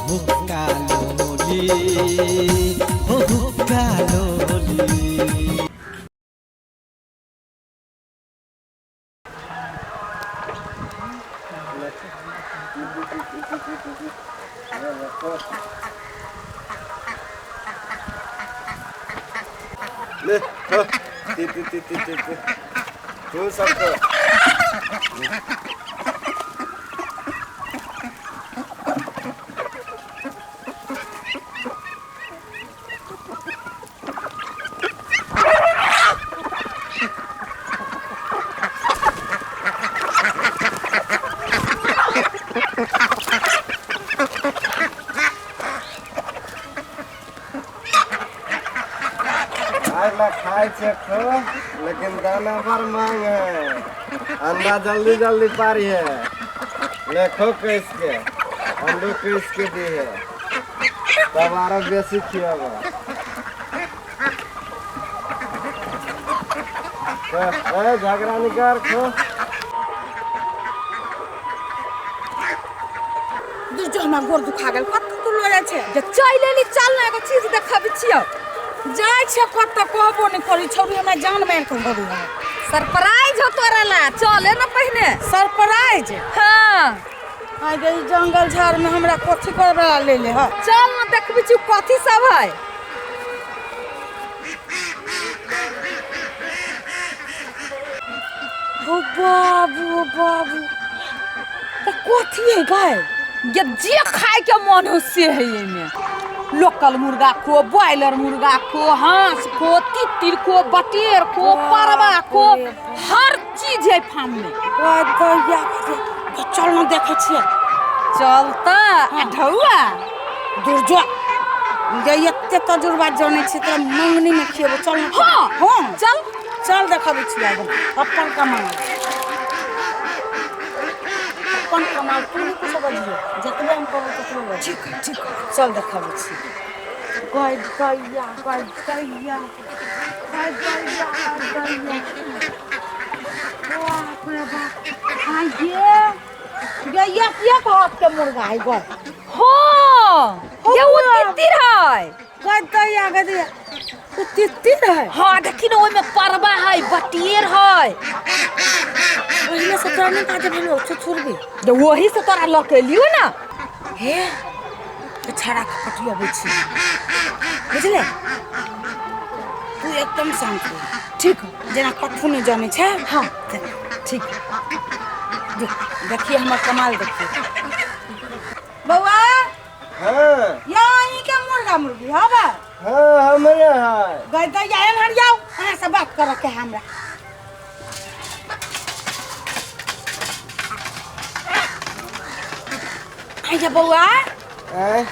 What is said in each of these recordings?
हुक्का लोली, हो हुक्का लोली। ले हो, ती ती ती ती ती ती तू सबको। खाय ला खाय छै खो, लेकिन दाना पर मांग है, अंडा जल्दी जल्दी पारी है। लेखो कैस के अंडो कैस के दी है, तब आरो बेसी खियाबो। ए झगड़ा निकाल खो। दूर जो, हमरा गोर दुखा गेल। कत तू लऽ जाइ छै? जे चलि एली, चल ने, एगो चीज देखाबै छियौ। जाइ छै कत कहबो नहि करै छौरी, हमरा जान मारि कऽ धरू है। सरप्राइज हो तोरा ला, चले ने पहिने। सरप्राइज? हाँ। आइ गे, ई जंगल झाड़ में हमरा कथी करबा ले ले है? चल ने, देखबै छियौ कथी सब है। ओ बाबू, ओ बाबू, तऽ कथी है गाय? ये जे खाय के मन हो से है एहिमे। लोकल मुर्गा खो, ब्रॉयलर मुर्गा खो, हंस खो, तितिर खो, बटेर खो, परवा खो, हर चीज है फार्म में। गाय दैया, चल न देखै छियै। चल तऽ। आ ढौआ। दूर जो जे, एते तजुर्बा जनै छी, तोरा मंगनी में खिएबो, चल न। हाँ। हाँ। चल। चल, देखाबै छियै आब अपन कमाल, अपन कमाल। तू नहि कुछो बजियो, जतबे हम कहबो ततबे बजियो। ठीक है, ठीक है। चल, देखाबै छी। गाय दैया, गाय दैया, गाय दैया, गाय दैया, बाप रे बाप! हाँ, ये ये एक हाथ के मुर्गा है गो। हाँ, ये वो तितिर है। गाय दैया, गाय दैया, ओ तितिर है। हाँ, देखी ने, ओहिमे परवा है, बटेर है। पहिले से तोरा नहि काज भेलो छुछुरबी? जे वही से तोरा लऽ के एलियो ना। हे, तो छड़ा के पटियबै छी, बुझले? तू एकदम शांत रह। ठीक है। जेना कथू नहि जानै छै। हाँ। तेना। ठीक। देख, देखिए हमर कमाल, देखिए बौआ। हाँ। या अहीं के मुर्गा मुर्गी हबा? हाँ, हमरे है। गई दैया, एम्हर जाओ, अहाँ से बात करऽ के है हमरा। आइए बौआ। आँय?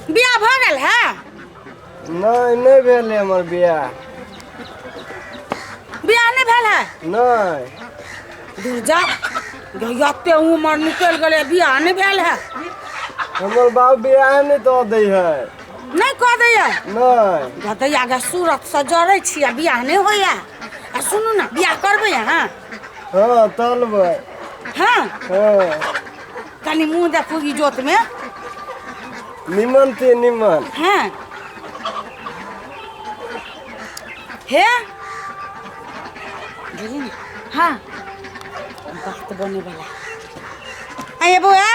बियाह भऽ गेल है? नहि, नहि भेल हमर बियाह। बियाह नहि भेल है? नहि। दूर जा, एते उमर निकलि गेलै, बियाह नहि भेल है? हमर बाप बियाह नहि दऽ दै है। नहि कऽ दैया? नहि। गदैया गे, सूरतसँ जरै छी आ बियाह नहि होइया। आ सुनू ने, बियाह करबै अहाँ? हँ, तलबै। हँ? हँ। कनि मुँह देखू इजोतमे। निमन थे, निमन। हँ, हे बुझली ने? हाँ। बात बने वाला आइए बौआ।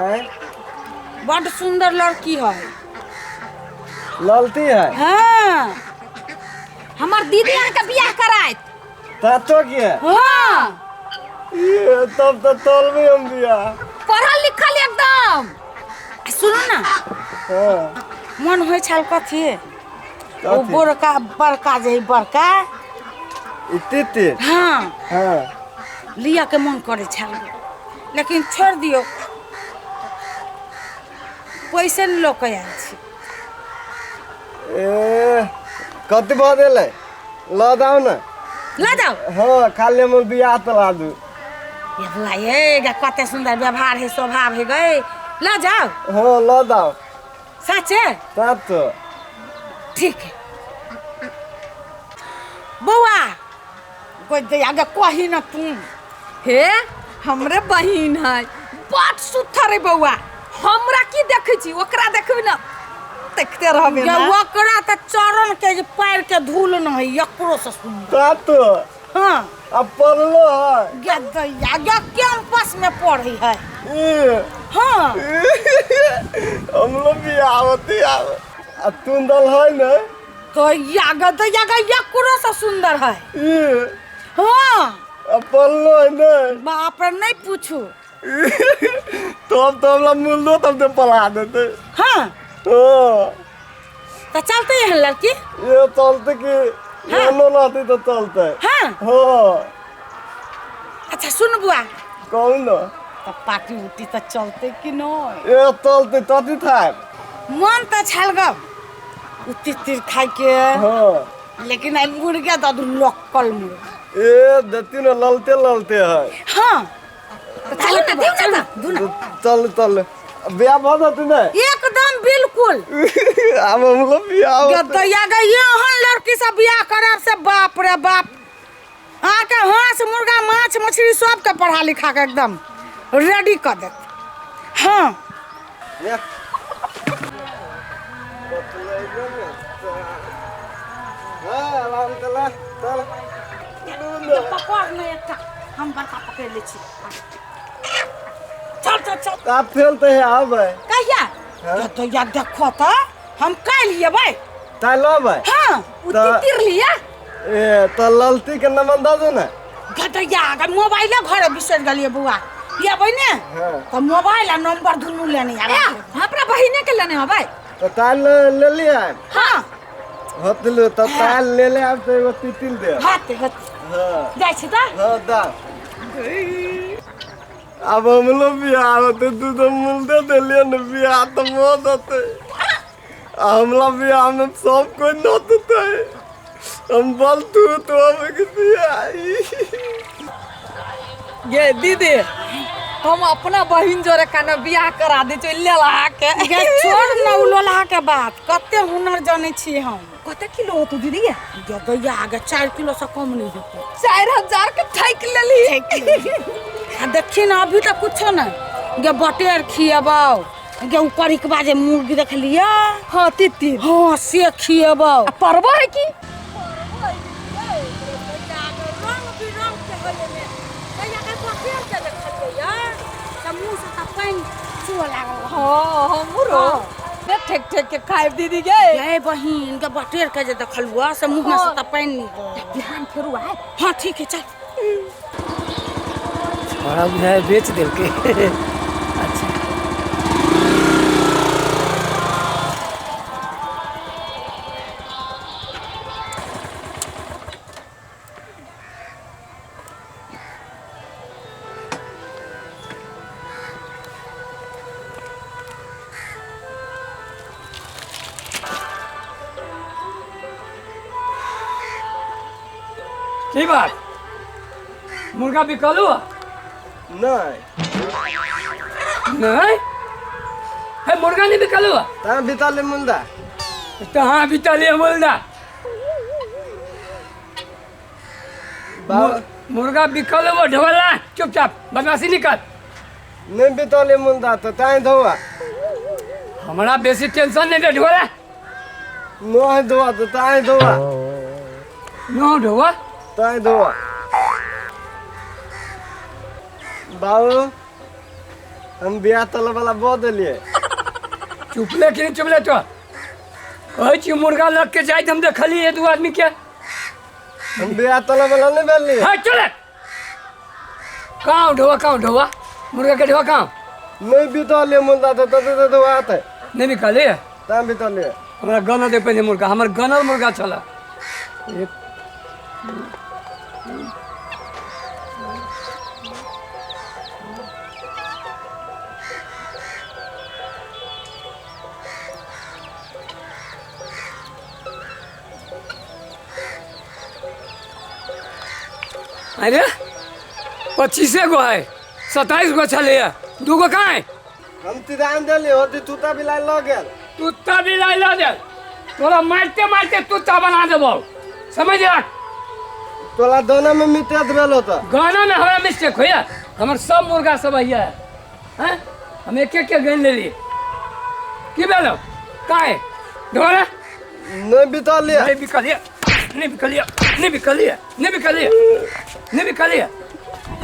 आँय? बड्ड सुंदर लड़की है। ललती है? हाँ। हमर दीदी अहाँके बियाह करायत। तातो के? हाँ। ये तब तऽ तलबै हम बियाह। पढ़ल लिखल एकदम। आ सुनू ने। हाँ। मन होइ छल कथी ओ? कथी? बड़का बड़का जे है, बड़का। ई तितिर? हाँ। हाँ। लिअ के मन करै छल, लेकिन छोड़ि दियौ, पैसे नहि लऽ कऽ आयल छी। ए, कति भऽ गेलै, लऽ जाउ ने। लऽ जाउ? हाँ, खाली हमर बियाह तला दू। ये बुआ, ये गे, कते सुंदर व्यवहार है, स्वभाव है गए। लऽ जाउ? हाँ, लऽ जाउ। साचे? सात। ठीक है बौआ। कोई दे आगे कही न तू। हे हमरे बहिन है बड सुथर है बौआ हमरा की देखै छी ओकरा देखबै ने देखते रहबै गे ना। ओकरा तऽ चरण के जे पैर के धूल न है एकरो से सुन्दर ता तो हाँ अब पढ़लो है गे दैया गे कैंपस में पढ़े है ई, हाँ हम लोग भी आवती आव आ तुम दल है ने दैया गे दैया गे एकरो से सुन्दर है ई हाँ अब पढ़लो है ने बाप रे नहीं पूछू तब तो हमरा मिललो तब तो पढ़ा देते हाँ तो तो चलते हैं लड़की ये चलते कि हाँ। एनो रहते तो चलते हाँ हाँ अच्छा सुन बुआ कहू न तो पार्टी उटी तो चलते कि नहीं ये चलते तती था मन तो छल गब उ तितिर खाए के हाँ लेकिन आई मुर्गा दादू लोकल मुर्गा ए देती न ललते ललते है हाँ तो चलो चलो ना ना, चलो दिउ ना, ना चल चल ब्याह भऽ जेतै ने एकदम बिल्कुल आब हम लोग बियाह होतै। गदैया गई एहन लड़की से बियाह करब से बाप रे बाप अहाँके हंस मुर्गा माछ मछली सबके पढ़ा लिखा के एकदम रेडी कऽ देत हाँ या। हाँ, आराम चला चल पकड़ ने एकटा हम बड़का पकड़ि लै छी चल चल चल आप फेलते है आबै कहिया हाँ? तो या देखो तो हम काल्हि अयबै ताइ लबै हाँ उ तऽ- तितिर लिया ए तऽ ललती के नमन दऽ दे ने गदैया अगर मोबाइले घरे बिसरि गेलियै बौआ अयबै ने हाँ। तऽ मोबाइल आ नंबर दुनू लेने ए आबै हमरा बहिने के लेने हबै तऽ ताइ ले ले लियै हाँ होतलू तऽ ताइ ले ले आब तऽ एगो तितिल दे हेतै हेतै हाँ जाइ छी तऽ हाँ दा अब हम लोग बियाह होते तू तो मिलते दिलिए ने बियाह तो बहुत होते आ हमला बियाह में सब कोई नचते हम बोल तू तो हम के बियाह गे दीदी हम अपना बहिन जोरे काना बियाह करा दे चल लेला के गे छोड़ न उ लोलहा के बात कते हुनर जानै छी हम कते किलो होतो दीदी गे गे दैया गे 4 किलो से कम नहीं हेतै 4000 के ठैक लेली आ देखी न अभी तक कुछो नहीं गे बटेर खिएबौ गे ऊपर के जे मुर्गी देखलियै हाँ तितिर हाँ से खिएबौ आ परबो है की रंग बिरंग के होइ एमे दैया के बटेर के देखलियै तऽ मुँह से तऽ पानि चुअ लागल हाँ हमरो बे ठेक ठेक के खाइब दीदी गे गे बहिन के बटेर के जे देखलुआ से मुँह में से तऽ पानि निकल बिहान फेरू आए हाँ ठीक है चल बड़ा बुझाय बेच देलकै अच्छा की बात मुर्गा बिकलू नहीं नहीं है मुर्गा नहीं बिकलू ता बिताले मुंदा तो हाँ बितलिए मुर्गा बाबा मुर्गा बिकल वो ढोला चुपचाप बदमाशी नहीं कर नहीं बिताले मुंदा तो ताई धोआ हमारा बेसी टेंशन नहीं दे ढोला नहीं धोआ तो ताई धोआ नो ढोआ ताई धोआ बाबू हम बियाह तले वाला बो देलिए चुपले कि नहीं चुपले तो कहै छी मुर्गा लग के जाइत हम देखलिए दू आदमी के हम बियाह तले वाला नहीं भेलिए हाँ चले कहाँ ढोआ कहाँ ढोआ मुर्गा के ढोआ कहाँ नहीं बिताले मुंदा तो तो तो धोआ ते नहीं निकाले ता बिताले हमरा गनल दे पहिले मुर्गा हमर गनल मुर्गा छल एक अरे 25 गो है 27 गो छलैया दूगो कहाँ है हम तिरान देलिए होती तूता बिलाई लग गेल कुत्ता भी लाई ला दे तोरा मारते मारते कुत्ता बना देबो समझ रख तोला दोनों में मिटेत भेल होता। गाना में हमरा मिस्टेक होइया? हमर सब मुर्गा सब आइया हैं, हम एक एक के गन लेली। की भेलो? काहे दोबारा नहीं बितलिए। नहीं बिकलिए, नहीं बिकलिए, नहीं बिकलिए, नहीं बिकलिए, नहीं बिकलिए।